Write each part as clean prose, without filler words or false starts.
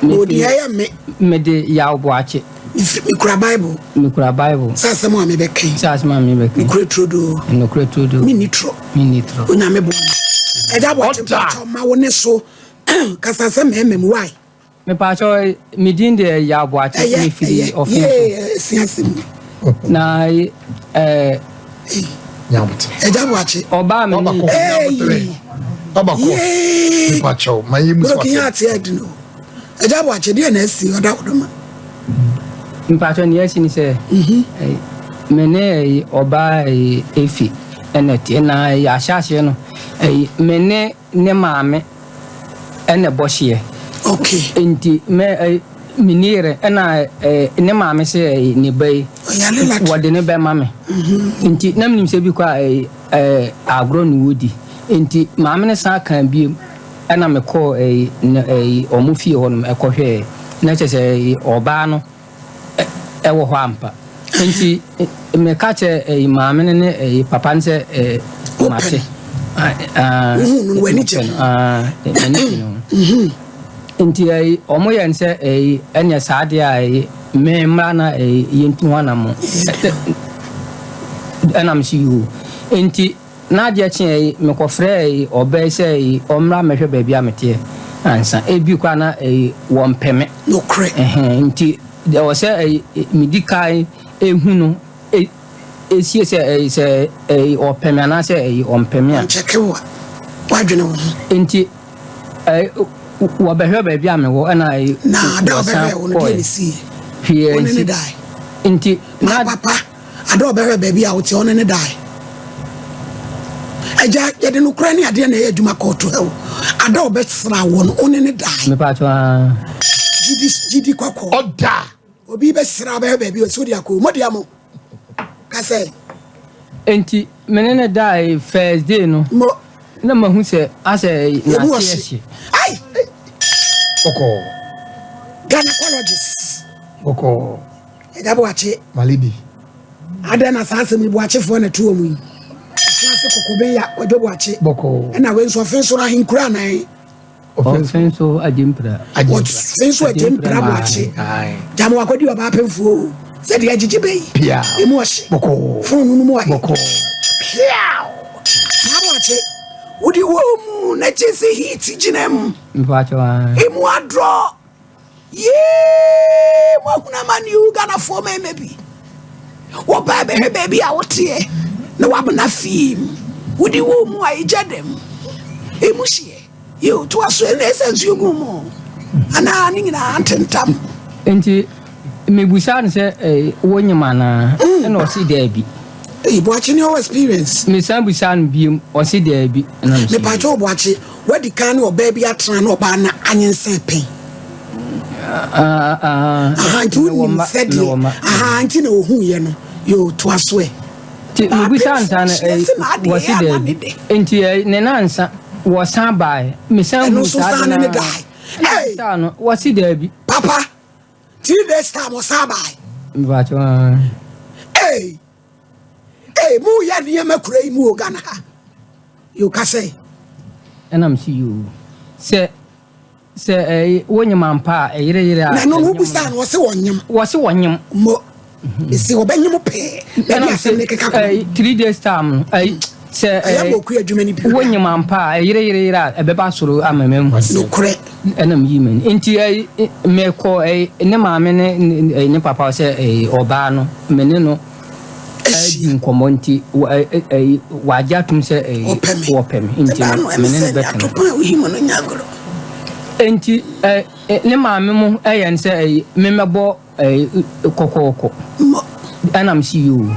Odi ɛyɛ me. Mede Yaw Boakye. Mekura Bible. Mekura Bible. Sɛ asɛm a mebɛka yi. Sɛ asɛm a mebɛka yi. Nokorɛ turodoo. Nokorɛ turodoo. Menni torɔ. Menni torɔ. Onyame boa me. Agya Boakye mpakyɛw ma wo ne so kasa sɛ mɛɛma mu why? Mepaakyɛw me din deɛ Yaw Boakye mefiri Ɔfenso. Ɛyɛ ɛyɛ asɛm ni. Na ɛɛ. Agya Boakye. Ɔbaa me ni. Ɔba kɔ. Mepaakyɛw ma yɛ mu so asɛm. Ate adi no. Agya Boakye deɛ na asi ɔda wo doma. Mepaakyɛw nea asi ni sɛ. Mhm. Me ne ɔbaa Efi ɛna ɛteɛ na yɛahyɛ aseɛ no me ne ne maame ɛna ɛbɔ hyeɛ. Okay. Nti me me ni yere ɛna ne maame sɛ ne ba yi wɔde ne bɛma me. Mhm. Nti na menim sɛ bi kɔ a agorɔ ne wɔdi. Nti maame no san kan biem ɛna mekɔɔ ɔmo fie hɔ nom ɛkɔhwɛɛ na kyerɛ sɛ ɔbaa no ɛwɔ hɔ ampa. Nti meka kyerɛ ɛyi maame no ne ɛyi papa no sɛ ɛɛ mate. Wohu no w'ani gye ho. M'ani gye ne ho. Mhm. Nti ɛyi ɔmo yɛ no sɛ ɛyi ɛnyɛ saa deɛ a ɛyi me mmra na ɛyi yɛntu ho anamɔ. Ɛna me so yoo. Nti n'adeɛ kyeɛ yi mekɔfrɛɛ ɛyi ɔbaa yi sɛ ɛyi ɔmmra mmɛhwɛ baabi a meteɛ ansa. Ebi koraa na ɛyi wɔmpɛ me. Nokorɛ. Ɛhɛn nti ɛwɔ sɛ ɛyi medi kan ehu no esie sɛ ɛyi sɛ ɛyi ɔpɛ me anaasɛ ɛyi ɔmpɛ me a. Ɔnkyɛke wo a, woadwene wo ho. Nti ɛyi wɔbɛhwɛ baabi a mewɔ ɛna ɛyi Na da a wɔsan ɔbɛhwɛɛ wo no, deɛ kɔɛ. na esiiɛ? Hwee Wo ne no ansi. dae? Nti Ma na. papa. Ada a ɔbɛhwɛ baabi a wote, ɔne no dae. Agya, yɛde nokorɛ ne adeɛ na ɛyɛ adwuma kɔɔto ha o. Ada a ɔbɛsra wɔ no, wo ne no dae. Mepatwo aa. Gyidi, gyidi kɔkɔɔ. Ɔda. Obi bɛsra bɛhwɛ baabi ɔsɛ wode akɔ mo dea mo. Ka sɛ. Enti me ne no dae first day no. Mo. Na mahu sɛ asɛ Emu n'ase ɔhye. ɛhye. Ai! Kɔkɔɔ. Gynecologist. Kɔkɔɔ. Agya Boakye. Malidi. Adɛn na saa asɛm yi Boakyefoɔ na ɛto wɔn yi? Ɔfenase Kokoben ya Kwadwo Boakye. Bɔkɔɔ. Ɛna wei nso Ɔfenso Ahenkuro anan. Ɔfenso Agyempira. Ɔfenso Agyempira Boakye. Gyama wakɔdi ɔbaa pemfoɔ o. Sɛdeɛ agyegye bɛ yi. Pia. Emu ɔhye. Bɔkɔɔ. Fononoo no mu ɔhe. Bɔkɔɔ. Piaw. Maa Boakye. Wode wɔ mu na gye sɛ heat gyina mu. Mpakyɛw aa. Emu adrɔ. Yee moahunu amane o Ghanafoɔ mmarima bi wɔbaa bɛhwɛ baabi a woteɛ na wabena fie mu wode wɔ mu a ɛgya dɛm ɛmu hyeɛ yɛ otoa so ɛna ɛsɛ nsuo gu mu anaa ne nyinaa ntentam. Nti mebusaa no sɛ eh, wonyim anaa mm. Ɛna ɔse daabi. Ee, Boakye ne ɔwɔ experience. Mesan busaa no biom, ɔse daabi. Mepaakyɛw Boakye, Wadi kan ne ɔbaa bi atena na ɔbaa no anyinsɛn pɛn. Aha nti wonim sɛdeɛ aha nti na ohun yɛ no yoo toa so ɛ. Nti mebisa nsa no wɔsi daabi nti ne nansa wɔsan baeɛ mesan hu saa de na ɛna no wɔsi daabi. Papa 3 days time ɔsan baeɛ. Mpatsɔ. Ee ee mu yɛ nneɛma kura yi mu wɔ Ghana ha. Yoo ka sɛ. Ɛna me si yoo sɛ sɛ ɛyi wonyim ampa a ɛyere yere a. Na ɛno no wobusa no wɔse wɔnyim. Wɔse wɔnyim. Mo esi wɔbɛnyim pɛɛ. Baabi asɛm ne keka kɔ. Ɛyi 3 days time no ɛyi sɛ ɛyɛ bɔ okuya adwuma no bi. Wonyim ampa a ɛyere yere yere a ɛbɛba soro ama mɛmu. Nokorɛ. Ɛna me yi m'ani nti ɛyi mekɔ ɛyi ne maame ne ne ne papa sɛ ɛyi ɔbaa no me ne no. Adi nkɔmmɔ nti wagye atom sɛ wɔpɛ me nti no me ne no bɛtena. Nti ne maame mo yɛ no sɛ memmɛbɔ kɔkɔɔkɔ ɛna mese yoo.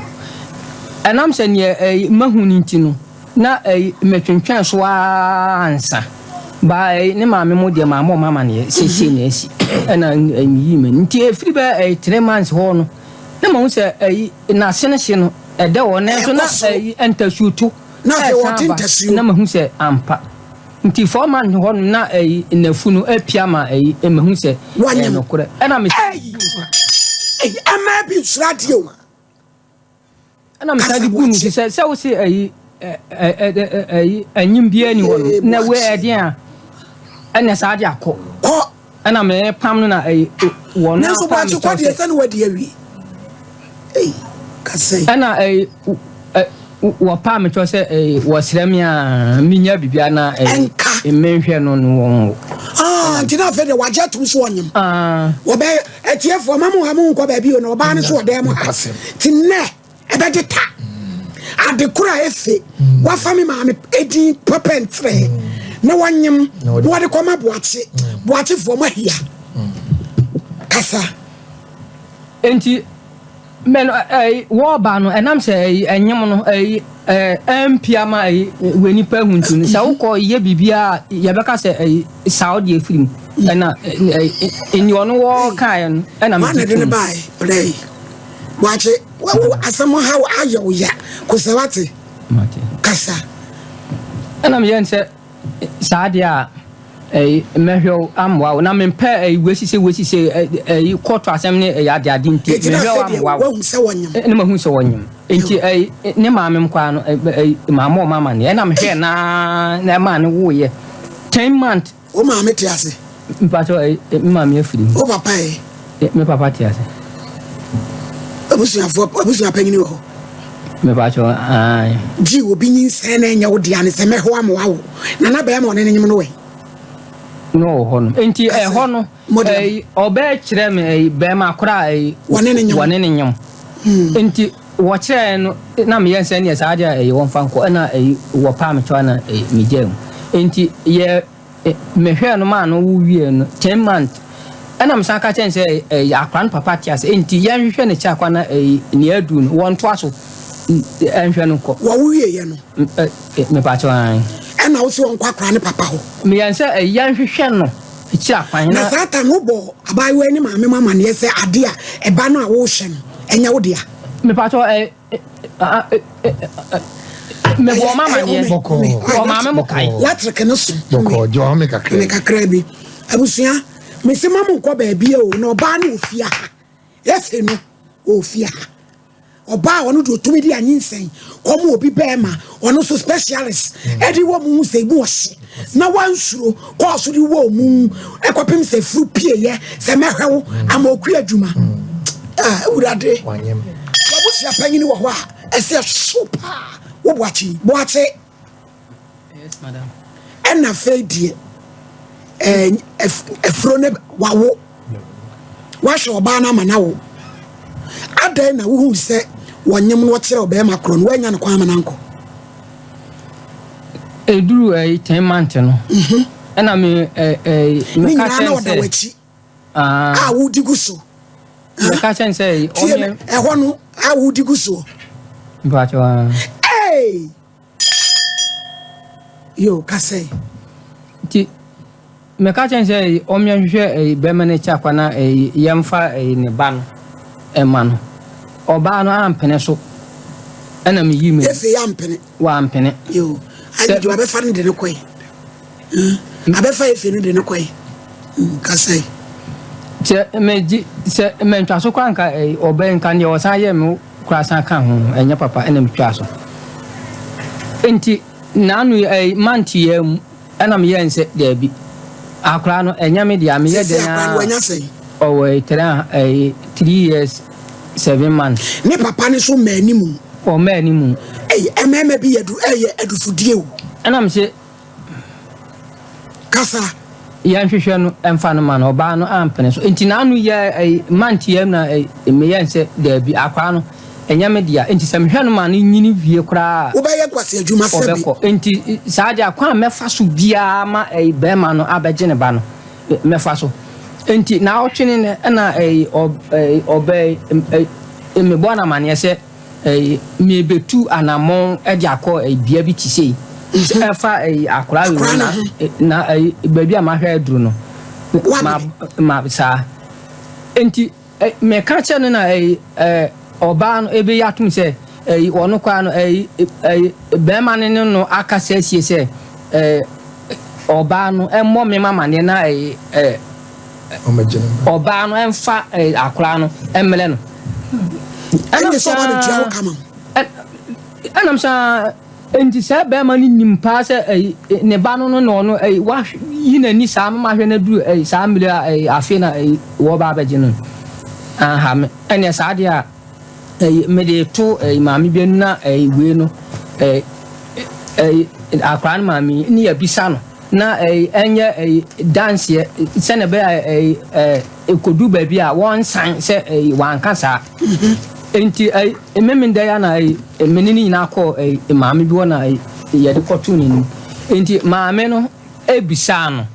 Ɛnam sɛ neɛ mahu no nti no na metwentwɛn so ara ansa. Ba ne maame mo deɛ mammɔ ɔmo amaneɛ sɛ sei na asi ɛna meyii m'ani. Nti ɛfiri bɛ 3 months hɔ no na mahu sɛ ɛyi n'ase no hye no ɛdɛ hɔ nanso na ɛyi ntasuo to ɛsan ba na mahu sɛ ampa nti 4 months hɔ no na ɛyi nafu no apia ma ɛyi mahu sɛ ɛyɛ nokorɛ ɛna me ɛma bi nsoro adeɛ o ɛna mesan de gu no so sɛ sɛ wo se ɛyi ɛyi ɛnyim biara ni hɔ no na wei ɛdeɛn a ɛna saa de akɔ kɔ. Ɛna mepam no na ɛyi wɔn Nanso apam Boakye me kɔ kyɛw deɛ sɛ. sɛ ne wadi awie. Ei, kasa yi. Ɛna ɛyi wɔpaa me kyɛw sɛ ɛyi wɔsrɛ me a menya biribi na ɛyi Ɛnka. menhwɛ no no wɔn wo. Ah, nti na afei deɛ wagye atom so ɔnyem. Ah. Wɔbɛ atiefoɔ ma mo ha mo nkɔ baabi o na ɔbaa no so wɔ dan mu ha. Nokwasɛm. Nti nnɛ ɛbɛgye ta. Ade koro a efe wafa me maame edin pɛpɛ ntere na wanyem Na wɔde- na wɔde kɔma Boakye. Boakyefoɔ mo ahia. Kasa. Nti mɛ no ɛyi wɔɔba no ɛnam sɛ ɛyi ɛnyem no ɛyi ɛɛ ɛmpia ma ɛyi wɔ nipa ehu nti no sɛ wokɔ yɛ biribiara yɛbɛka sɛ ɛyi saa ɔde efiri mu ɛna ɛyi ɛni ɔno wɔ kaeɛ no ɛna Wọn na mi de ne bae play. Boakye wo asɛm ha ayɛ wo ya. Kosɛ wate kasa. Ɛna meyɛ no sɛ saa deɛ a ɛyi mɛhwɛ wo amoa wo na mempɛ ɛyi wesise wesise ɛyi kɔɔto asɛm ne ɛyi ade ade nti Eti na mehwɛ wo afei deɛ amoa wo wahu sɛ wɔnyem. Ne mahu sɛ wɔnyem nti ɛyi ne maame m koraa no ɛyi maame ɔma amaneɛ ɛna mehwɛ naa na ɛmaa ne woyɛ 10 month. Wo maame te ase. Mpatsɔ ɛyi me maame afiri mu. Wo papa ɛ. Me papa te ase. Abusuafoɔ abusua panyin wɔ hɔ. Mepatsɔ ae. Gye obi nyinsɛn na ɛnyɛ wo dea ne sɛ mɛho amoa wo. Nana bɛrima ɔne ne nyem no wɛ. No wɔ hɔ no. Nti ɛhɔ no ɛyi ɔbɛkyerɛ me ɛyi bɛrima koro a ɛyi wɔne ne nyem. Wɔne ne nyem. Nti wɔkyerɛ no na meyɛ nsɛ neɛ saa deɛ ɛyi wɔmfa nkɔ ɛna ɛyi wɔpaa me kyɛw na ɛyi megyaa mu. Nti yɛ mehwɛɛ no maa no wo wie no 10 month ɛna mesan ka kyerɛ no sɛ ɛyi akora no papa te ase nti yɛnhwehwɛ ne kyɛ akwa na ɛyi nea adu no wɔntoa so ɛnhwɛ no nkɔ. Wɔwo wieɛ no. Mepakyɛw ae. Ɛna wo sɛ ɔnkɔ akora ne papa hɔ. Meyɛ sɛ ɛyi yɛnhwehwɛ no kyerɛ akwan Na saa time wobɔ abaayewa yi ne maame mu amanneɛ sɛ ade a ɛba no a wohwɛ no ɛnyɛ wo dea. Mepakyɛw ɛ mebɔ ɔma amaneɛ ɔmaame mo kae. Latrek no so. Bɔkɔɔ gye ɔhome kakra bi. Kakra bi. Abusua, mese ma mo nkɔ baabi o na ɔbaa no ofie ha. Efe no ofie ha. Ɔbaa ɔno deɛ ɔtumi de anyinsɛn kɔma obi bɛrima ɔno nso specialist ɛde wɔ mu sɛ emu ɔhye na wansuro kɔɔ so de wɔ mu ɛkɔpem sɛ furu pieyɛ sɛ mɛhwɛ wo ama ɔkua adwuma. Ah, awurade wabusua panyin wɔ hɔ a ɛsɛ ɛhyew paa wo Boakye Boakye. Yes, madam. Ɛna afei deɛ afuro ne wawo wahwɛ ɔbaa no ama no awo adɛn na wohu sɛ wɔnyem no wɔkyerɛ ɔbɛrima korɔ no woanya no kwan ama no ankɔ. Ɛduru ɛyi 10 month no ɛna me ɛ ɛ ne meka nyinaa na kyerɛ ɔda sɛ w'akyi a wodi gu so. Meka kyerɛ sɛ tie me ɛhɔ no a wodi gu soɔ. Mpakyɛw. Hey! Yo, kasa yi. Nti meka kyerɛ sɛ ɔmmea hwehwɛ ɛyi bɛrima no akyi akwa na ɛyi yɛmfa ɛyi ne ba no ɛma no. Ɔbaa no ampene so ɛna meyi me. Efe yɛ ampene. Wampene. Yo, ayi de wabɛfa no de no kɔe. Abɛfa efe no de no kɔe. Kasa yi. Sɛ megye sɛ mantwa so koraa nka ɛyi ɔbɛn nka deɛ ɔsan yɛ me koraa san ka ho ɛnyɛ papa ɛna metwa so. Nti n'ano ɛyi mante yɛ mu ɛna meyɛ nsɛ daabi. Akora no ɛnyɛ me deɛ meyɛ Sisi dɛn akora no a wanya sɛn? Ɔwɔ three ɛyi 3 years 7 months. Ne papa no so mmaa anim. Ɔmmaa anim. Ɛyi mmarima bi yɛ du ɛyɛ adufudie o. Ɛna me sɛ. Kasa. Yɛnhwehwɛ no ɛmfa no ma no ɔbaa no ampene so nti n'ano yɛ ɛyi mante yɛ na ɛyi meyɛ nsɛ daabi akora no ɛnyɛ me dea nti sɛ mehwɛ no ma no nyini wie koraa a. Wobɛyɛ nkwasi adwuma sɛbi. Ɔbɛkɔ nti saa deɛ kwan a mɛfa so biara ma ɛyi bɛrima no abɛgye ne ba no mɛfa so nti naawɔtwe ne nɛ ɛna ɛyi ɔ ɛyi ɔbɛ ɛyi mebɔ no amaneɛ sɛ ɛyi mebetu anammɔn ɛde akɔ ɛyi bea bi te sei ɛfa ɛyi akora wei na na ɛyi baabi a mahwɛ aduru no ma ma saa nti meka kyerɛ no na ɛyi ɛɛ ɔbaa no ebe atum sɛ ɛyi ɔno koraa no ɛyi ɛyi bɛrima no ne no akasa asie sɛ ɛɛ ɔbaa no ɛmmɔ me ma amaneɛ na ɛyi ɛɛ ɔbaa no ɛmfa ɛɛ akora no ɛmmerɛ no. Ɛnna sɛ ɔba bɛtua wo kama. Ɛnam saa. Enti saa bɛrima no nim paa sɛ ɛyi ne ba no no na ɔno ɛyi wayi n'ani saa mama ahwɛ no aduru ɛyi saa mmiri a ɛyi afei na ɛyi wɔba abɛgye no anha me ɛnneɛ saa deɛ a ɛyi mede to ɛyi maame bi anim na ɛyi wei no ɛyi ɛyi akwaraa no maame yi ne yɛbisa no na ɛyi ɛnyɛ ɛyi danseɛ sɛnea ɛbɛyɛ a ɛyi ɛɛ ɛkɔdu baabi a wɔnsan sɛ ɛyi wanka saa nti ɛyi mmemme ya na ɛyi mene ne nyinaa kɔɔ ɛyi maame bi hɔ na ɛyi yɛde kɔto n'anim nti maame no ebisaa no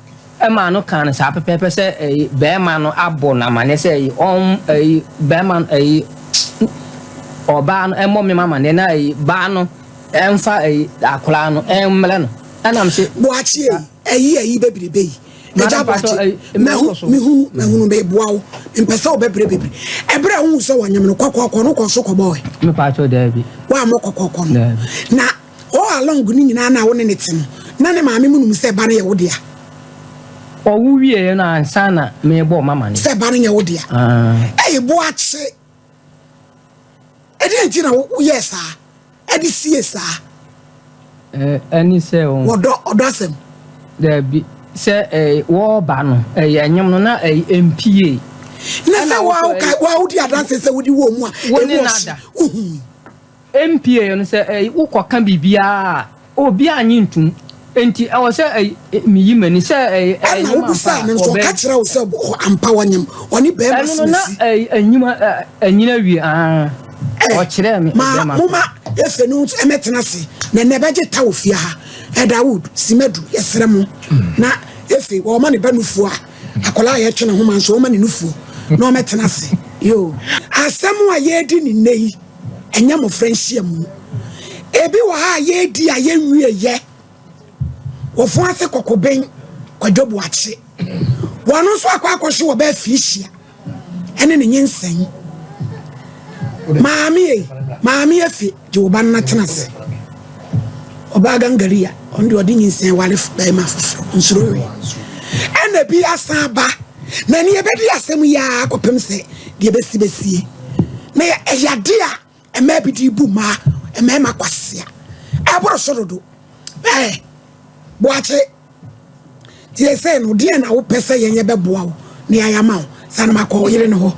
ɛmaa no kaa no saa pɛpɛɛpɛ sɛ ɛyi bɛrima no abɔ n'amaneɛ sɛ ɛyi ɔn ɛyi bɛrima no ɛyi ɔbaa no ɛmmɔ me amaneɛ na ɛyi baa no ɛmfa ɛyi akwaraa no ɛmmrɛ no ɛnam sɛ. Boakye ɛyi ɛyi bebrebe yi agya Boakye mɛhu mehunu mehunu meboa wo mpɛ sɛ wobɛbrɛ bebree ɛberɛ a wohu sɛ wɔnyem no kɔkɔɔkɔ no kɔ so kɔbɔɔ ɛ. Mepaakyɛw daabi. Woammɔ kɔkɔɔkɔ no na all along ne nyinaa na wo ne ne te no na ne maame mu nim sɛ ba no yɛ wo dea. Ɔwo wieɛ no ansa na mebɔ mama no. Sɛ ba no nyɛ wo dea. Ɛyɛ Boakye. Ɛdeɛn nti na woyɛɛ saa? Ɛde sie saa? Ɛne sɛ o. Wɔdɔ ɔdɔ asɛm. Daabi sɛ ɛɛ wɔɔba no ɛyɛ ɛnyɛm no na ɛyɛ mpie. Na sɛ waa wodi adanse sɛ wodi wɔ mu a emu ɔhye wohui. Mpie no sɛ ɛɛ wokɔka biribiara a Obi annye ntom, enti ɛwɔ sɛ miyi m'ani sɛ ɛyɛ Ɛnna nyem ampa wobisaa a, no nso, ɔbɛn. ɔka kyerɛɛ wo sɛ ampa wɔnyem, ɔne barima Ɛno no, na simasi. anyim anyini awie, aa, Ɛ, ɔkyerɛɛ me ma ɔbarima momma so. Efe no nso mmɛtena ase, na ɛnnɛ ɛbɛgye ta wɔ fie ha. Ɛ, Dawud, Simadu, yɛsrɛ mo, na Efe, wɔma ne ba nufoɔ a, akwadaa a yɛtwe ne ho ma nso, wɔma ne nufoɔ, na ɔmmɛtena ase. Yoo. Asɛm a yɛredi no nnɛ yi. Ɛnyɛ mmɔfra nhyiamu. Ebi wɔ ha a yɛredi a yɛnwieɛ. Wɔfo ase kɔkɔbɛn Kwadwo Boakye. Wɔn nso akɔ akɔhye wɔ bɛɛ Felicia ɛne ne nyinsɛn. Maame ei, maame Efe gye wo ba no na tena ase. Ɔbaa Gangaria, ɔno deɛ ɔde nyinsɛn ware bɛrima foforɔ, nsuro hwee. Ɛna bi asan aba, na ne yɛbɛdi asɛm yi ara kɔpem sɛ deɛ bɛsi bɛsie. Na ɛyɛ ade a mmaa bi de bu mmaa mmarima kwasea. Ɛboro so dodo. Ɛɛ Boakye, tie sɛ no deɛ na wopɛ sɛ yɛn yɛbɛboa wo na yɛayɛ ama wo sane makɔ wo yere no hɔ.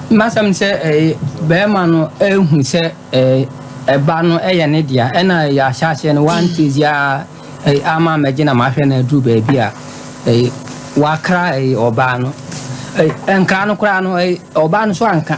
M'asɛm sɛ ɛɛ bɛrima no ehu sɛ ɛɛ ɛba no ɛyɛ ne dea ɛna ɛyɛ ahyɛaseɛ no wante ziaa Ɛy ama mɛgye na mahwɛ no aduru baabi a ɛy wakra ɛy ɔbaa no. Ɛy nkra no koraa no ɛy ɔbaa no so anka.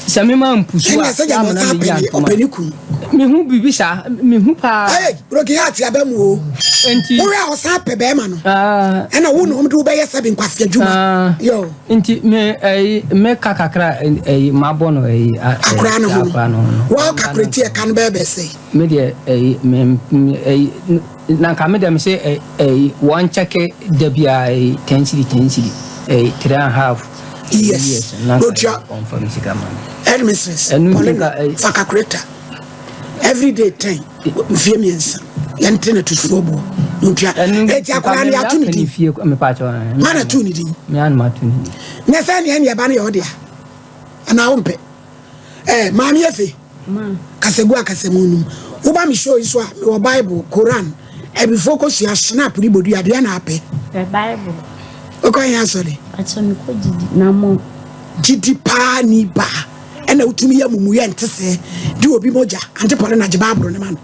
Sɛ me ma mpusu a, Ɛnna sɛ gyama yɛ amena ɔsan meyi pɛ ne antoma. ɔpɛ ne kunu. Mehu biribi saa, mehu paa. Hey, broken heart aba mu o. Nti. Wohwɛ a ɔsan pɛ bɛrima no. Ah. Ɛna wo na wɔn de wo bɛyɛ sɛbi nkwasi adwuma. Ah. Yo. Nti me ɛyi meka kakra ɛyi mabɔ no ɛyi. Akora no ho no. Wɔn kakureti ɛka no bɛyɛ bɛsɛ. Me deɛ ɛyi me ɛyi na nka me deɛ me se ɛyi wɔn kyɛke da biara ɛyi ten cedi ten cedi ɛyi three and half Yes. years na nka Otua. wɔn fa mi sika ma me. Headmistress. Ɛnu nti Paulina, nka ɛyi. fa calculator. Every day ten. Mfie mmiɛnsa. Yɛnte na tusuo boɔ. Na otua. Ɛnu Eti nka akwadaa me no yɛato ne aka ne din. fie me pa kyɛw ɛɛ. Hwan na too ne din? Me anum ato ne din. Na sɛ neɛ neɛ ba no yɛ ɔdea. Anaa wompɛ. Eh, Maame Efe, kasagu akasamu nom. Woba me show yi so a, mewɔ Bible, Koran, Abifoɔ kosua, Schnapp ne bodua, deɛ na apɛ? Pɛ Bible. Wokɔ he asɔre? Pakyɛ mekɔ gyidi na mo. Gyidi paa ni baa, ɛna wotumi yɛ amumuyɛ nte sɛɛ, de obi mogya, Ante Paulina gye Bible no ma no.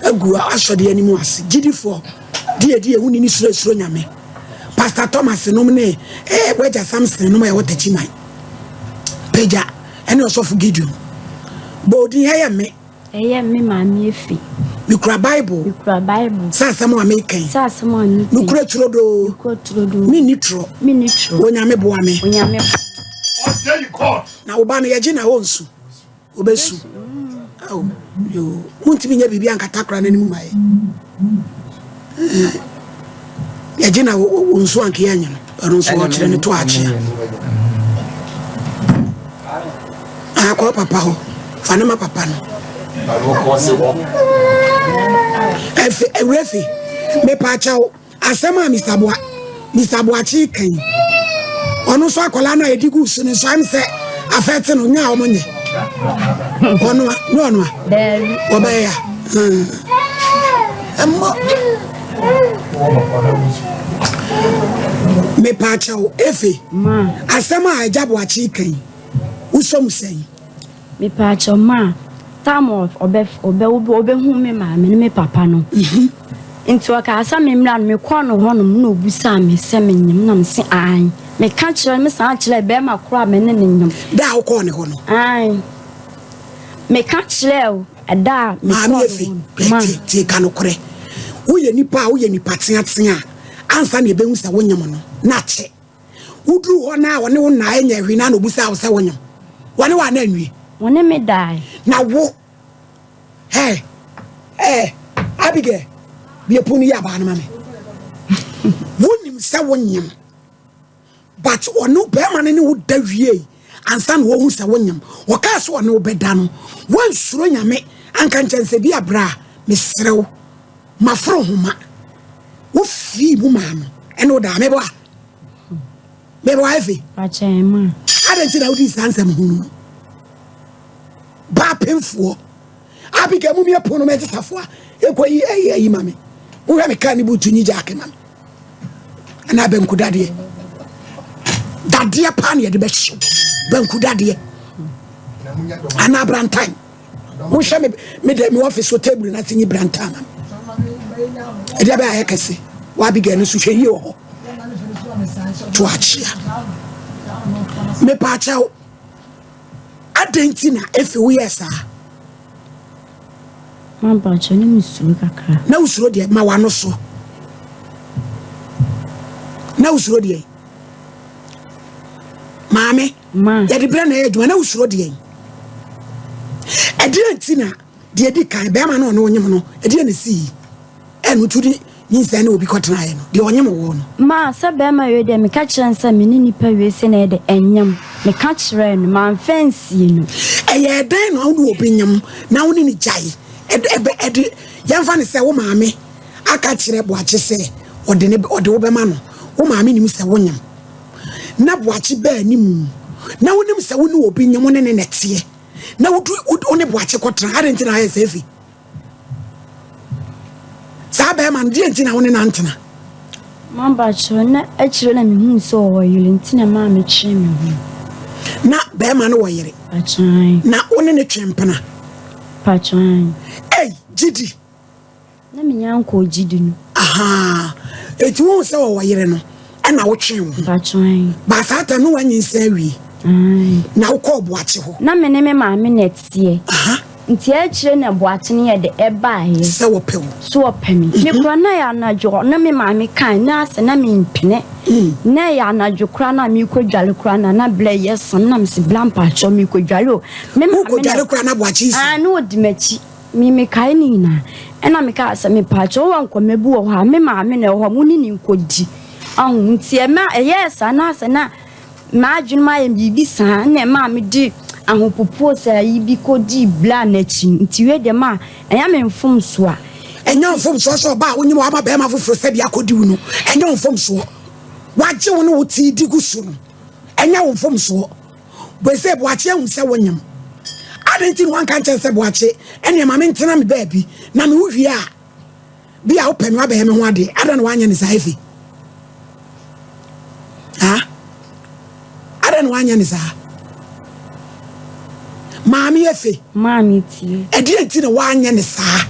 Agu asɔde anim ase. Gyidifoɔ, deɛ ɛdi ehu ni ne suro esuro nyame. Pastor Thomas nom ne eh, wagya Samson nom a ɛwɔ Takyiman. Pagya ɛne ɔsɔfo Gideon. Bɔ odin ɛyɛ me. Ɛyɛ me maame efi. Mekura Bible. Mekura Bible. Sɛ asɛm a meka yi. Sɛ asɛm a meka yi. Mekura turodoo. Mekura turodoo. Menni torɔ. Menni torɔ. Onyame boa me. Onyame. Na wo ba no yɛgye na ɔnsu. Obesu. Ao, yoo. Muntumi nyɛ biribi ankata koraa n'anim ma yɛ. Yɛgye na wo nso anka yɛnyɛ no. Ɔno nso ɔkyerɛ ne to akyea. Akɔ papa hɔ. Fa ne ma papa no. Efe, ewura fi. Mepa kyɛw. Asɛm a Mister Boa, Mister Boakye reka yi, ɔno nso akwadaa no a yɛde guu so no nso, ɛm sɛ afɛte no, nyɛ a wɔn nyɛ. Ɔnoa, ne ɔnoa. Daabi. Ɔbɛyɛ ya. Ɛmmɔ. Mepaakyɛw, Efe. Ma. Asɛm a Agya Boakye reka yi, wosɔ mu sɛn? Mepaakyɛw, ma. Time of ɔbɛ ɔbɛ ɔbɛhu me maame ne me papa no. Nti ɔkaa sɛ memmra no, mekɔɔ no hɔnom na obisaa me sɛ menyem na mese aane. Meka kyerɛɛ no, mesan kyerɛɛ bɛrima korɔ a me ne no nyem. Da a wokɔɔ ne hɔ no? Aane. Meka kyerɛɛ wo ɛda a mekɔɔ Maame ne Efe, hɔ no. Ma. tie, tie, ka nokorɛ. Woyɛ nipa a woyɛ nipa teatea a, ansa na yɛbɛhu sɛ wonyem no, na akyɛ. Woduruu hɔ no a ɔne wo nnaeɛ nyɛɛ hwee na na ɔbisaa wo sɛ wonyem. Wɔne wo anna anwie? Wɔne me dae. Na wo, Hey, hey, Abigail, bue pon no yi abaa no ma me. Wonim sɛ wonyem, but ɔno bɛrima no ne wo da wiei ansa na wɔhu sɛ wonyem. Ɔkaa sɛ ɔne wo bɛda no, woansuro Nyame anka nkyɛn sɛ bi a bra, mesrɛ wo, maforo homa. Wofii mu maa no, ɛne wo daa. Meboa? Meboa Efe? Adɛn nti na wodii saa nsɛm hunu no? Baapemfoɔ. Abigail mu mie pono mɛgye safoa ɛkɔ yi ɛyi ayi ma me wohwɛ me kaa ne butu nyi gyaake ma me anaa banku dadeɛ dadeɛ paa ne yɛde bɛhyew banku dadeɛ anaa brantan wohwɛ me me dɛ me office so table na se nyi brantan ma me ɛdeɛ bɛyɛ ayɛ kɛse wɔ Abigail no so hwɛ yie wɔ hɔ to akyea mepaakyɛw Adɛn nti na Efe woyɛɛ saa? Mampakyɛ, na mesuro kakra. Na wosuro deɛ? Ma w'ano so. Na wosuro deɛ? Maame, Ma. yɛde berɛ na ɛyɛ adwuma. Na wosuro deɛ? Ɛdeɛ nti na deɛ di kan bɛrima no ɔne onyem no, ɛdeɛ na ɛsii? Ɛno nti wode nyinsɛn ne obi kɔtenaeɛ no, deɛ ɔnyem woɔ no. Ma, sɛ bɛrima wei deɛ meka kyerɛɛ no sɛ me ne nipa wei sei na ɛyɛ dɛ, ɛnyem. Meka kyerɛɛ no, mamfa ansie no. Ɛyɛɛ dɛn na wo ne obi nyem na wo ne no gyae? Ɛde, ɛbɛ, ɛde, yɛmfa no sɛ wo maame aka akyerɛ Boakye sɛ ɔde ne, ɔde wo bɛma no. Wo maame nim sɛ wonyem. Na Boakye baa anim, na wonim sɛ wo ne obi nyem, wo ne no na ɛteɛ, na wodu, wo ne Boakye kɔtena. Adɛn nti na ayɛ saa fi? Saa bɛrima no, deɛ nti na wo ne no antena? Mabakyerɛ na akyire na mehuu sɛ ɔwɔ yere nti na maa metwee me ho. Na bɛrima no wɔ yere? Pakyan. Na wo ne no twe mpena? Pakyan. Ei, gyidi. Na menya nkɔɔ gyidi no. Ahaa, eti wohu sɛ ɔwɔ yere no, ɛna wotwee wo ho? Pakyan. Ba saa tam no woanyinsɛn awie? Ae. Na wokɔɔ Boakye hɔ? Na me ne me maame na ɛteɛ. Aha. Nti akyire na Boakye no yɛ de ɛbaeɛ. Sɛ wɔpɛ wo. So wɔpɛ me. Me koraa na ɛyɛ anadwo na me maame kae na asɛ na mempene. Na ɛyɛ anadwo koraa na merekɔ dware koraa na na berɛ yɛ sam na mese bra mpakyɛw merekɔ dware o. Me maame Wokɔ dware koraa na Boakye nsi. Ae na ɔdi m'akyi. Me mekae ne nyinaa. Ɛna mekaa sɛ mepaakyɛw wowɔ nkɔmɛ bi wɔ hɔ a me maame na ɛwɔ hɔ mo ne ne nkɔdi. Ɔho nti ɛma ɛyɛɛ saa na asɛ na M'adwene mu ayɛ me biribi saa na ɛmaa mede ahopopoɔ saa yi bi kɔdii bra no akyi. Nti wei deɛ ma ɛnyɛ me mfomsoɔ a. Ɛnyɛ wo mfomsoɔ sɛ ɔbaa a wonyim wama barima foforɔ sɛdeɛ akɔdi wo no. Ɛnyɛ wo mfomsoɔ. Wagye wo ne wo ti di gu so no. Ɛnyɛ wo mfomsoɔ. Bwese Boakye ahu sɛ wonyim. Adɛn nti na wanka nkyɛn sɛ Boakye ɛneɛ ma mentena me baabi na me wo wie a Bi a wopɛ me wabɛyɛ me ho adeɛ adɛn na wanyɛ ne saa efe ha adɛn na wanyɛ ne saa maame efe maame tie ɛdeɛ nti na wanyɛ ne saa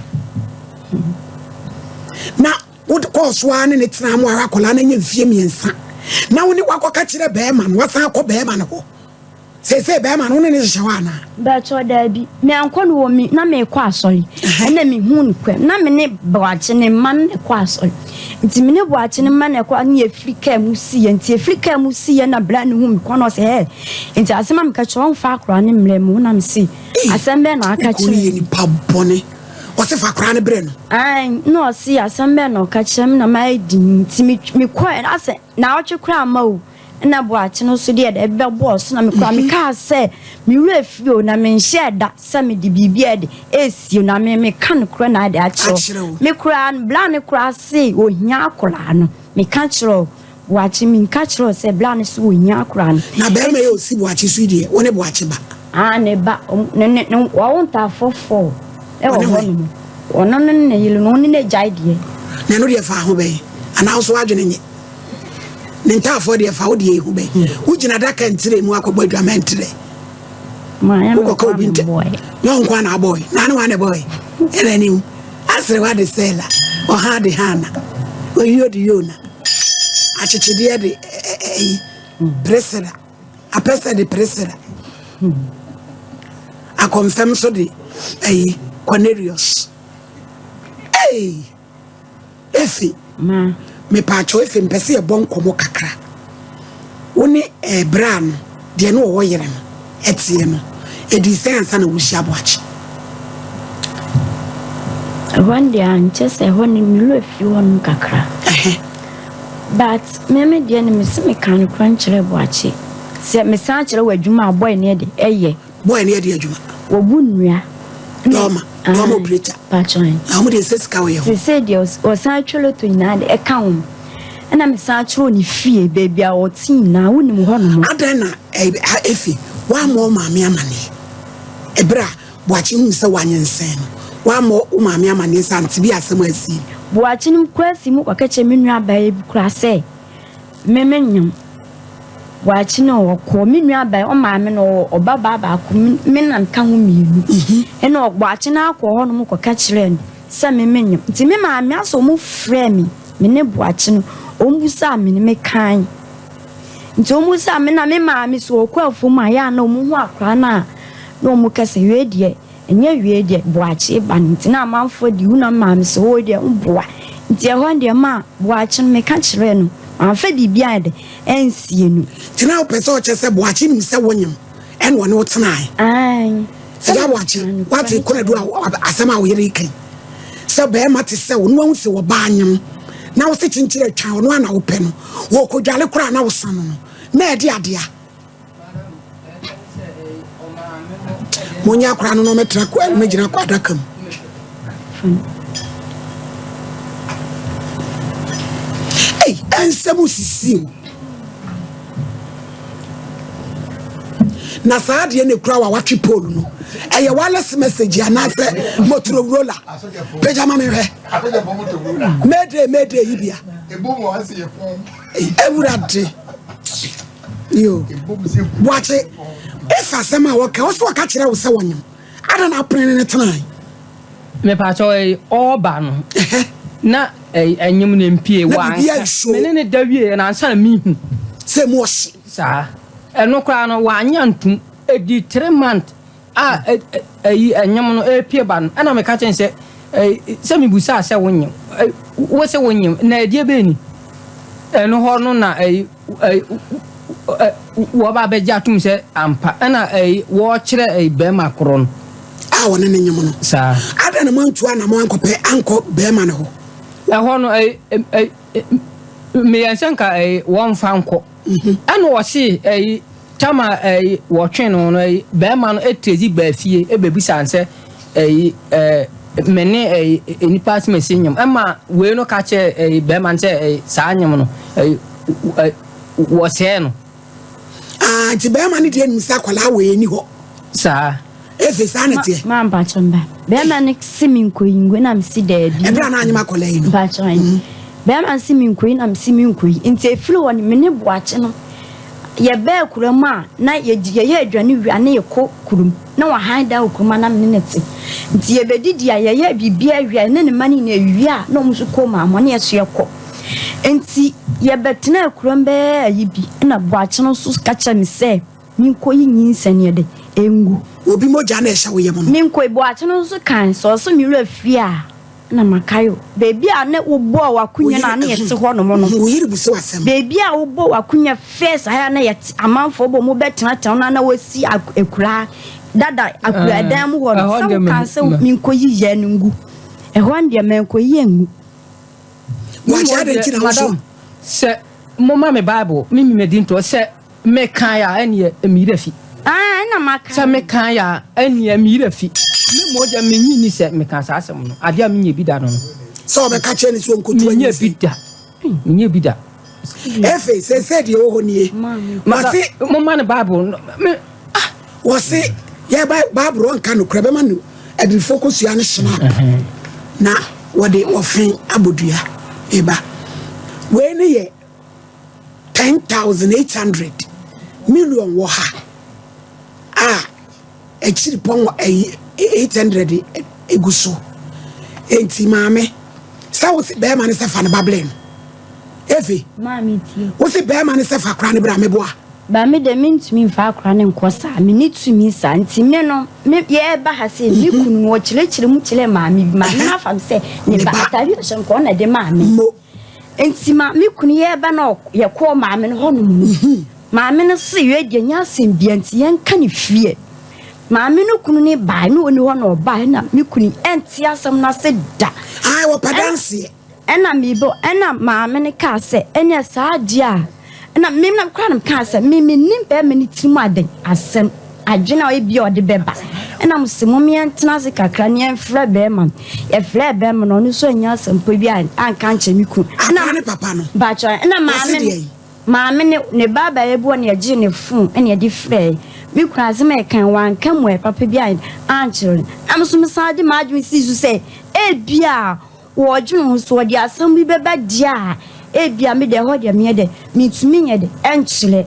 na wode kɔɔ so ara ne ne tena mu ara akwadaa no anya mfie mmiɛnsa na wo ne wakɔka kyerɛ bɛrima no wasan akɔ bɛrima no hɔ Seesei bɛɛma no wo ne no hyehyɛ hɔ anaa? Mpakyɛw daabi, meankɔ no wɔ me na meekɔ asɔre ɛna mehuu no kwam na me ne Boakye ne mma no na ɛkɔ asɔre nti me ne Boakye ne mma na ɛkɔ ne yɛfiri kaa mu siiɛ nti yɛfiri kaa mu siiɛ na bra no hu me kɔ na ɔsɛ hɛɛ nti asɛm a meka kyerɛ ɔmfa akora ne mmerɛ mu na mese asɛm bɛn na aka kyerɛ yɛ nipa bɔne ɔse fa akora ne brɛ no ae na ɔse asɛm bɛn na ɔka kyerɛ me na mayɛ din nti mekɔɛ asɛ naawɔtwe koraa ma o Nna Boakye no so deɛ dɛ bɛbɔɔ so na me koraa mekaa sɛ me werɛ firi o na menhyɛɛ da sɛ mede biribi a ɛde ɛresie na me meka nokorɛ na ade akyerɛ wo me koraa no bla no koraa se ohia akoraa no meka kyerɛ wo Boakye menka kyerɛ wo sɛ bla no se ohia akoraa no. Na bɛrima yi a ɔsi Boakye so yi deɛ wo ne Boakye ba? Ah, ne ba, ne ne ne wɔwo ntaafoɔ fɔɔ ɛwɔ hɔ nom. Ɔno ne ne yere no, ɔne n'agyae deɛ. Na ɛno deɛ fa ho bɛn? Anaa wo so w'adwene nye? Ne ntaafoɔ deɛ fa wo deɛ ehu bɛn? Wogyina adaka ntire mu akɔbɔ adwaman ntirɛ. Wokɔka obi ntɛ. Nyɛ wo nko na abɔe. Na ne wa na ɛbɔe. Ɛna anim. Aserewa de Sela. Ɔha de Hana. Oyio de Yona. Akyekyedeɛ de ɛyi. Priscilla. Apɛsɛ de Priscilla. Akɔmfɛm nso de ɛyi Cornelius. Hey! Efe. Ma. Mepaakyɛw Efe mpɛ sɛ yɛbɔ nkɔmmɔ kakra. Wo ne eh, bra no, deɛ ne ɔwɔ yere no, ɛteɛ no, ɛdii sɛn ansa na wohyia Boakye? Ɛhɔ no deɛ ankyɛ sɛ ɛhɔ no me werɛ fi hɔ nom kakra. But me me deɛ no mese meka nokorɛ nkyerɛ Boakye. Sɛ mesan kyerɛ wɔ adwuma a boy no yɛ de ɛyɛ. Boy no yɛ de adwuma. Wɔbu nnua. Dɔɔma, dɔɔma operator. Pakyɛ. Na wɔn deɛ sɛ sika wɔ yɛ ho. Sese deɛ ɔsan atwa loto nyinaa de ɛka ho. Ɛna mesan kyerɛ ne fie baabi a ɔte nyinaa wonim hɔ nom. Adɛn na Efi woammɔ wo maame amaneɛ ɛberɛ a Boakye huu sɛ woanyinsɛn no, woammɔ wo maame amanneɛ sɛ ante bi asɛm a asi? Boakye no koraa sii mu kɔka kyerɛɛ me nuabaa bi koraa sɛ me menyem. Boakye no ɔkɔɔ me nuabaa yi, ɔmaame no ɔwɔ ɔba baa baako, me na meka ho mmienu. Ɛna Boakye no ara kɔɔ hɔnom kɔka kyerɛɛ no sɛ me menyem. Nti me maame asɛ wɔn frɛɛ me, me ne Boakye no, wɔn bisaa me no mekae. Nti wɔn sɛ me na me maame so wɔkɔ afuom a yɛ a na wɔn hu akwadaa no a na wɔn ka sɛ wei deɛ ɛnyɛ wei deɛ boakye ba no nti na amanfoɔ de hu na me maame sɛ wei deɛ woboa nti ɛhɔ deɛ ma boakye no meka kyerɛɛ no mamfa biribi ayɛ dɛ ansie no. Nti na wopɛ sɛ ɔkyɛ sɛ boakye nim sɛ wonyem ɛna ɔne wo tenae? Aane. Agya Boakye, woate Konadu a asɛm a wo yere reka yi? Sɛ barima te sɛ wo na wahu sɛ ɔbaa nyem na wo se kyenkyere atwa ɔno a na wopɛ no, wɔkɔdwale koraa na wosa no no, na ɛde adea. Monyɛ akora no na ɔmɛtena kɔ ɛmɛgyina kɔ adaka mu. Ei, ɛnsɛm sisi o. Na saa adeɛ na ekura wa watwe pole no. Ɛyɛ wireless message anaasɛ Motorola. Pagya ma me hwɛ. Mayday mayday yi bia. Ewurade. Yo. Boakye. Efa asɛm a wɔka, wɔsɛ wɔka kyerɛ wo sɛ wɔnyem. Ada na apene ne ne tenae. Mepakyɛw ɛyi ɔɔba no na ɛyi ɛnyem no mpie wanka me ne ne da wie na ansa na mehu sɛ mu ɔhye saa ɛno koraa no wanya ntum ɛdi three month a ɛyi ɛnyem no ɛpie ba no ɛna meka kyɛn sɛ ɛyi sɛ mebusaa sɛ wonyem wo sɛ wonyem na ɛdeɛ bɛn ni ɛno hɔ no na ɛyi wɔba abɛgye atom sɛ ampa ɛna wɔrekyerɛ bɛrima korɔ no. A wɔne ne nyem no. Saa. Adɛn na moantu anamɔ ankɔpɛ ankɔ bɛrima no hɔ? Ɛhɔ no meyɛ sɛ nka wɔmfa nkɔ. Ɛna ɔse tama wɔtwe no no bɛrima no ɛtrezi baa fie ɛbɛbisa sɛ me ne nnipa asɛm nyem. Ɛma wei no ka kyerɛ bɛrima no sɛ saa nyem no wɔsɛɛ no. Ah, nti bɛrima no deɛ nim sɛ akwadaa wei ni hɔ. Saa. Efe saa na teɛ. Ma mpakyɛ mba. Bɛrima no se me nkoyi ngu na me se daabi. Ɛberɛ a na anyem akwadaa yi no. Mpakyɛ mm. Bɛrima no se me nkoyi na me se me nkoyi. Nti efiri hɔ no me ne boakye no yɛbɛɛ kurom a na yɛyɛ aduane wie a na yɛkɔ kurom na wahan dan wɔ kurom a na me ne no te. Nti yɛbɛdidi a yɛyɛ biribiara wie a yɛne ne mma no nyinaa wie a na wɔn nso kɔ wɔn ama na yɛso yɛkɔ. Enti yɛbɛtenaa kurom bɛyɛ ayi bi, ɛnna Boakye no nso ka kyerɛɛ me sɛ menkɔyi nyinsɛn yɛ dɛ ngu. Obi mogya na ɛhyɛ wo yam no. Menkɔyi. Boakye no nso kae sɛ ɔsɛ me werɛ fie a na makae o. Baabi a na wobɔɔ w'akonwa no a na yɛte hɔnom no. Wo yere bisa wo asɛm. Baabi a wobɔɔ w'akonwa first a na yɛte amanfoɔ bɔ mu bɛtenatena hɔ no a na wɔasi akuraa dada akuraa dan mu hɔ no. Sɛ wokaa sɛ menkɔyi yɛn no ngu. Ɛhɔ no deɛ mankɔyi angu. Wakye adɛn nti na wo so. Madam, sɛ moma me Bible, me mimedi ntoɔ, sɛ mekae a, ɛneɛ me yerɛ fi. Ah, ɛna maka. Sɛ mekae a, ɛneɛ me yerɛ fi. Me mmom deɛ mennye nni sɛ mekaa saa asɛm no. Adeɛ a menyɛ bi da no no. Sɛ ɔbɛka kyerɛ no sɛ ɔnkɔtu Menyɛ bi da. Menyɛ bi da. Efe, seesei deɛ ɛwɔ hɔ nie. Madam, Wɔse. Momma no Bible no. Me, ah. Wɔse yɛ Bible ɔnka nokorɛ bɛma no abibifo kosua ne shinap na wɔde wɔfe abɔdua eba. Wei ne yɛ 10,800 million wɔ ha a akyiri pɔn ɛyi 800 egu so. Enti maame sɛ wo se bɛrima ne sɛ fa ne ba blɛ no. Efe. Maame tie. Wo se bɛrima ne sɛ fa kora ne bra meboa. Ba me deɛ mentumi mfa akora no nkɔ saa, menni tumi saa nti me no, me yɛreba ha sei me kunu no ɔkyerɛkyerɛ mu kyerɛɛ maame bi, maame no afa me sɛ ne ba, ataadeɛ a ɔhyɛ nka ɔna de maa me. Nti ma me kunu yɛreba na yɛkɔɔ maame no hɔnom no, maame no se wei deɛ nyɛ asɛm bia nti yɛnka ne fie. Maame no kunu no bae na ɔni hɔ na ɔbae na me kunu ɛnte asɛm no ase da. Ae wɔpɛ danseɛ. Ɛna mebɔ, ɛna maame no kaa sɛ, ɛneɛ saa deɛ a, ɛna me na koraa na mekaa sɛ, me mennim bɛrima no tirim aden asɛm, adwene a ebia ɔde bɛba. Ɛna mo se mom yɛntena ase kakra na yɛmfrɛ bɛrima no. Yɛfrɛɛ bɛrima no, ɔno nso annya asɛmpa bi anka ankyerɛ me kunu. Ɛna, Akora ne papa no, mpakyɛ, ɛna ɔse maame no, deɛn? maame no, ne ba abaayewa bi wɔ na yɛgyee ne phone ɛna yɛde frɛɛ. Me kunu asɛm a yɛkae, wanka mmuaeɛ papa bi ankyerɛ no. Ɛna me nso mesan de m'adwene sii so sɛ, ebia Wɔdwene ho sɛ wɔde asɛm bi bɛba deɛ a, ebia me deɛ ɛhɔ deɛ menyɛ dɛ, mentumi nyɛ dɛ nkyerɛ.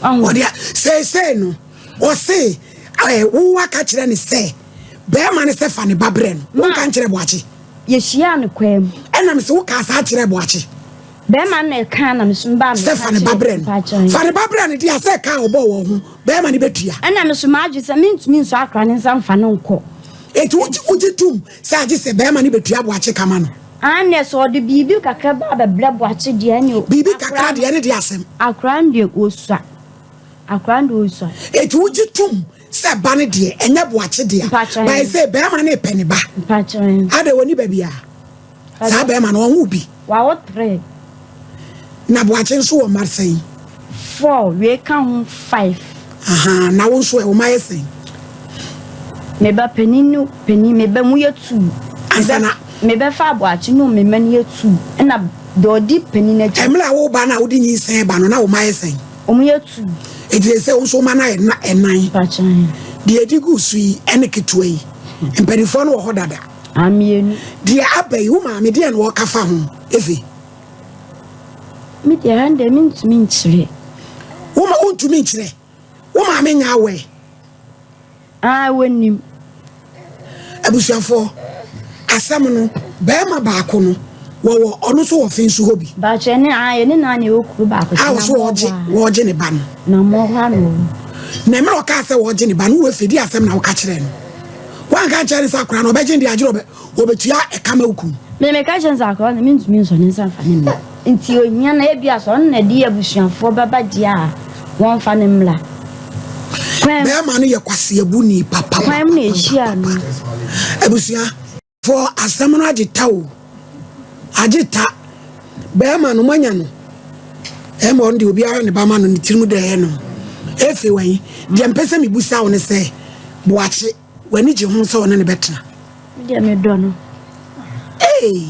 Wahu? Ɔde a, seesei no, ɔse, ɛɛ, wo aka kyerɛ no sɛ, bɛrima no sɛ fa ne ba brɛ no. Ma. Wonka nkyerɛ Boakye? Yɛhyiaa no kwan mu. Ɛna mese wokaa saa kyerɛɛ Boakye? Bɛrima no na ɛkaa na me nso mebaa Sɛ meka fa ne ba kyerɛɛ brɛ no. Mpakyɛ. Fa ne ba brɛ no deɛ a, sɛ ɛka a ɔbɔɔ wɔn ho, bɛrima no bɛtua. Ɛna me nso m'adwene sɛ mentumi nsɔ akora ne nsa mfa no nkɔ. Enti wogye, wogye tom Sɛ agye sɛ bɛrima no bɛtua boakye ka ma no. Aane, sɛ ɔde biribi kakra ba abɛbrɛ boakye deɛ ɛne o. Biribi kakra deɛ ɛne deɛ asɛm. Akora no deɛ ɔsua. Akora no deɛ ɔsua. Enti wogye tom sɛ ba no deɛ ɛnyɛ boakye dea. Mpakyɛ. By sɛ bɛrima no repɛ ne ba. Mpakyɛ. Adɛn ɔnni ba biara? Saa bɛrima no ɔnwo bi. Wawo tre. Na Boakye nso wɔ mma sɛn? Four, wei ka ho five. Ahaa, na wo nso ɛ, wo mma yɛ sɛn? Me ba panin no panin, me ba mu yɛ two. Ansa na. Me bɛ fa Boakye no me mma no yɛ two, ɛna deɛ ɔdi panin akyi. Mmerɛ a wo ba no a wode nyinsɛn ba no, na wo mma yɛ sɛn? Wɔn yɛ two. Enti ɛsɛ sɛ wo nso wo mma no ayɛ nnan. Mpakyɛ. Deɛ ɛdi gu so yi ɛne ketewa yi, mpanimfoɔ no wɔ hɔ dada. Amienu. Deɛ aba yi, wo maame deɛn na ɔka fa ho? Efe. Me deɛ ɛha deɛ mentumi nkyerɛ. Wo ma wontumi nkyerɛ? Wo maame nyɛ aware? Ah, wɔnim. Abusuafoɔ, asɛm no, bɛrima baako no, wɔwɔ ɔno nso wɔ fe nso hɔ bi. Baakyɛ ne ah, yɛne naa na ɛwɔ kuro baako. A ɔso wɔgye wɔgye ne ba no. Na mmɔ hɔ ano wɔ. Na mmerɛ ɔkaa sɛ wɔgye ne ba no, wo efe di asɛm na woka kyerɛ no. Woanka ankyerɛ no sɛ akwadaa no ɔbɛgye no deɛ agyerɛ ɔbɛ ɔbɛtua ɛka ma wo kunu. Me meka kyerɛ no sɛ akwadaa no mentumi nsɔ ne nsa mfa no mma nti ohia no ebia sɛ ɔno na ɛde abusuafoɔ bɛba deɛ a wɔmfa no mmra. Kwan Bɛrima no yɛ kwaseabuni papa kwan mu na yɛhyia no. Abusua foɔ asɛm no agye ta o agye ta bɛrima no moanya no ɛma ɔno deɛ obiara ne ba ma no ne tirim dɛ ɛyɛ no efe wɛn deɛ mpɛ sɛ mebusa wo ne sɛ boakye w'ani gye ho sɛ ɔne ne bɛtena Me deɛ medɔ no. Ee,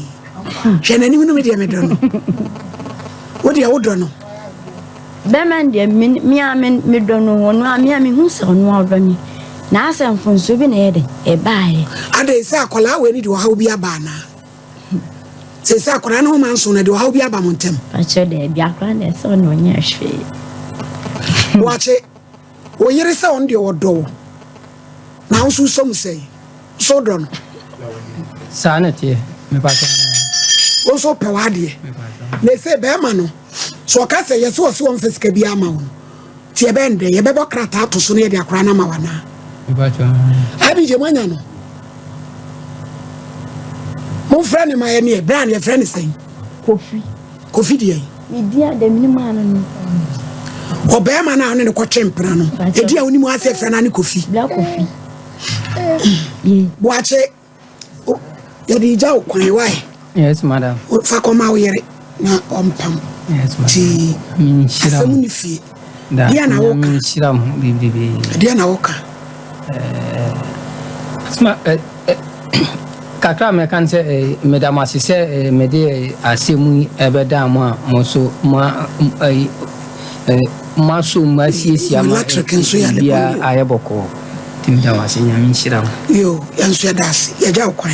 hwɛ n'anim no me deɛ medɔ no. Wo deɛ wodɔ no. Bɛrima no deɛ me me a me medɔ no ɔno a me a mehu sɛ ɔno a ɔdɔ me na asɛ mfonsoɔ bi na ɛyɛ dɛ ɛbaeɛ. Adɛn sɛ akwadaa wei no de ɔhaw bi aba anaa? Sɛ sɛ akwadaa no ho ma nso no de ɔhaw bi aba mo ntam. Pakyɛ daabi akwadaa no ɛsɛ ɔno ɔnyɛ hwee. Boakye, wo yere sɛ ɔno deɛ ɔdɔ wo na wo nso wosɔ mu sɛn? Nso wodɔ no? Saa na ɛteɛ, mepakyɛ. Wo nso wopɛ w'adeɛ. Na ɛsɛ bɛrima no, so ɔka sɛ yɛsɛ ɔse ɔmfa sika bi ama wo no, nti ɛbɛn dɛ yɛbɛbɔ krataa ato so na yɛde akwadaa no ama wo anaa? Mepakyɛ. Abigye moanya no? Momfrɛ no ma yɛ neɛ, berɛ a no yɛfrɛ no sɛn? Kofi. Kofi deɛ? Ne din a dɛm nim ano no. Ɔbɛrima no a ɔne no kɔtwe mpena no, ɛdi a wonim ase frɛ no ne Kofi. Bla Kofi. Boakye, yɛde gya wo kwan wae. Yes, madam. Fa kɔma wo yere na ɔmpam. Yes, madam. Ti asɛm ne fie. Deɛ na woka. Menhyira mo bebrebe. Deɛ na woka. Asma, eh, eh, kakra a mɛka ne sɛ eh, meda mo ase sɛ eh, mede eh, asɛm yi ɛbɛdaa mo a mo nso mo eh, eh, moasɔ mu asiesie ama Electric nso yɛ ade biribiara bɔne o. ayɛ bɔkɔɔ. Nti meda mo ase, Nyame nhyira mo. Yo, yɛn nso yɛda ase, yɛgya wo kwan.